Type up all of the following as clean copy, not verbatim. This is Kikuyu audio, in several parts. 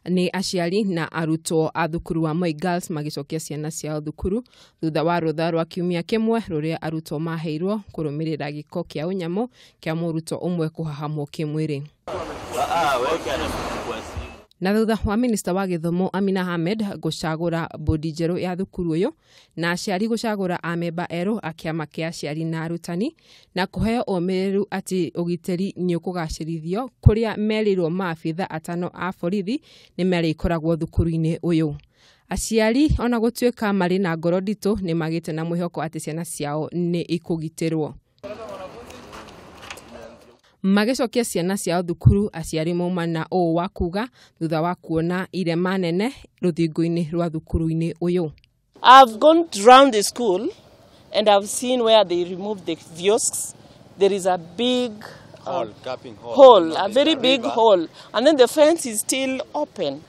Nĩ aciari na arutwo a thukuru wa Moi Girls magĩcokia ciana ciao thukuru thutha wa rũtha rwa kiumia kĩmwe rũrĩa arutwo maheirwo kũrũmĩrĩra gĩko kĩa ũnyamũ kĩa mũrutwo ũmwe kũhahamwo kĩmwĩrĩ. Na thutha wa minista wa gĩthomo Amina Ahmed gũcagũra bodi njerũ ya thukuru ũyũ na aciari gũcagũra amemba erũ a kĩama kĩa aciari na arutani na kũheo ũmĩrĩru atĩ ũgitĩri nĩ ũkũgacĩrithio kũrĩa merĩirwo maabitha atano a borithi nĩ marĩkoragwo thukuru-inĩ ũyũ. Aciari ona gũtuĩka marĩ na ngoro nditũ nĩ magĩte na mwĩhoko atĩ ciana ciao nĩ ikũgitĩrwo. Magĩcokia ciana ciao thukuru, aciari mauma na ũũ wa kuga thutha wa kuona irema nene rũthingo-inĩ rwa thukuru-inĩ ũyũ. I've gone round the school and I've seen where they removed the kiosks. There is a big hole, gaping hole, hole, a very big hole, and then the fence is still open.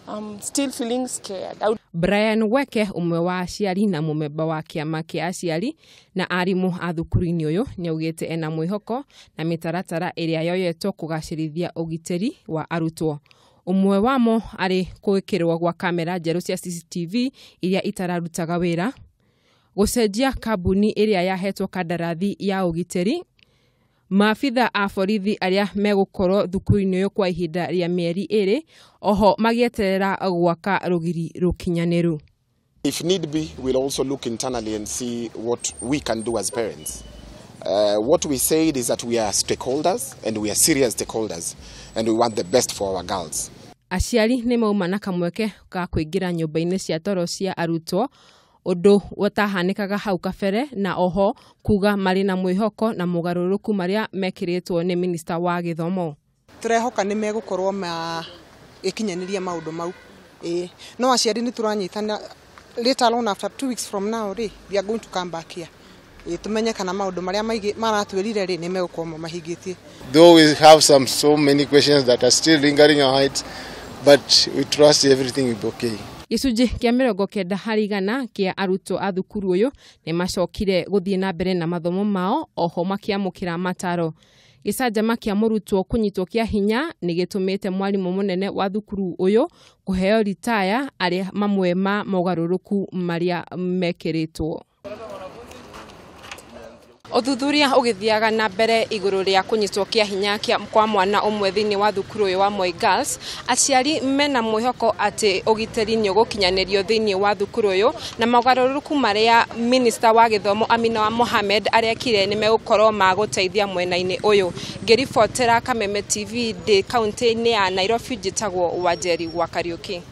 I'm still feeling scared. Brian Weke ũmwe wa aciari na mũmemba wa kĩama kĩa aciari na arimũ a thukuru-inĩ ũyũ nĩaugĩte ena mwĩhoko na mĩtaratara ĩrĩa yoyetwo kũgacĩrithia ũgitĩri wa arutwo. Ũmwe wamo arĩ gwĩkĩrwo gwa kamera njerũ cia CCTV iria itararutaga wĩra, gũcenjia kambuni ĩrĩa yahetwo kandarathi ya ũgitĩri, maabitha a borithi arĩa megũkorwo thukuru-inĩ ũyũ kwa ihinda rĩa mĩeri 2 oho magĩeterera gwaka rũgiri rũkinyanĩru. If need be, we'll also look internally and see what we can do as parents. What we said is that we are stakeholders and we are serious stakeholders and we want the best for our girls. Aciari nĩ mauma na kamweke ga kũingĩra nyũmba-inĩ cia toro cia arutwo ũndũ ũtahanĩkaga hau kabere na oho kuga marĩ na mwĩhoko na mũgarũrũku marĩa mekĩrĩtwo nĩ minista wa gĩthomo. Tũrehoka nĩ megũkorwo magĩkinyanĩria maũndũ mau. No aciari nĩ tũranyitana later on after 2 weeks from now rĩ, we are going to come back here. Tumenye kana maũndũ marĩa maratwĩrire rĩ nĩ megũkorwo mahingĩtie. Though we have so many questions that are still lingering in our heads, but we trust everything will be okay. Gĩcunjĩ kĩa 90% kĩa arutwo a thukuru ũyũ nĩ macokire gũthiĩ na mbere na mathomo mao oho makĩamũkĩra mataro. Gĩcanjama kĩa mũrutwo kũnyitwo kĩa hinya nĩ gĩtũmĩte mwarimũ mũnene wa thukuru ũyũ kũheo ritaya arĩ mamwe ma mogarũrũku marĩa mekĩrĩtwo. Ũthuthuria ũgĩthiaga na mbere igũrũ rĩa kũnyitwo kĩa hinya kwa mwana ũmwe thĩinĩ wa thukuru ũyũ wa Moi Girls, aciari mena mwĩhoko atĩ ũgitĩri nĩ ũgũkinyanĩrio thĩinĩ wa thukuru ũyũ na mogarũrũku marĩa minista wa gĩthomo Amina Mohamed arekire nĩ megũkorwo ma gũteithia mwena-inĩ ũyũ. Ngĩribotera Kameme TV ndĩ kaunti-inĩ ya Nairobi, njĩtagwo Wanjeri wa Kariuki.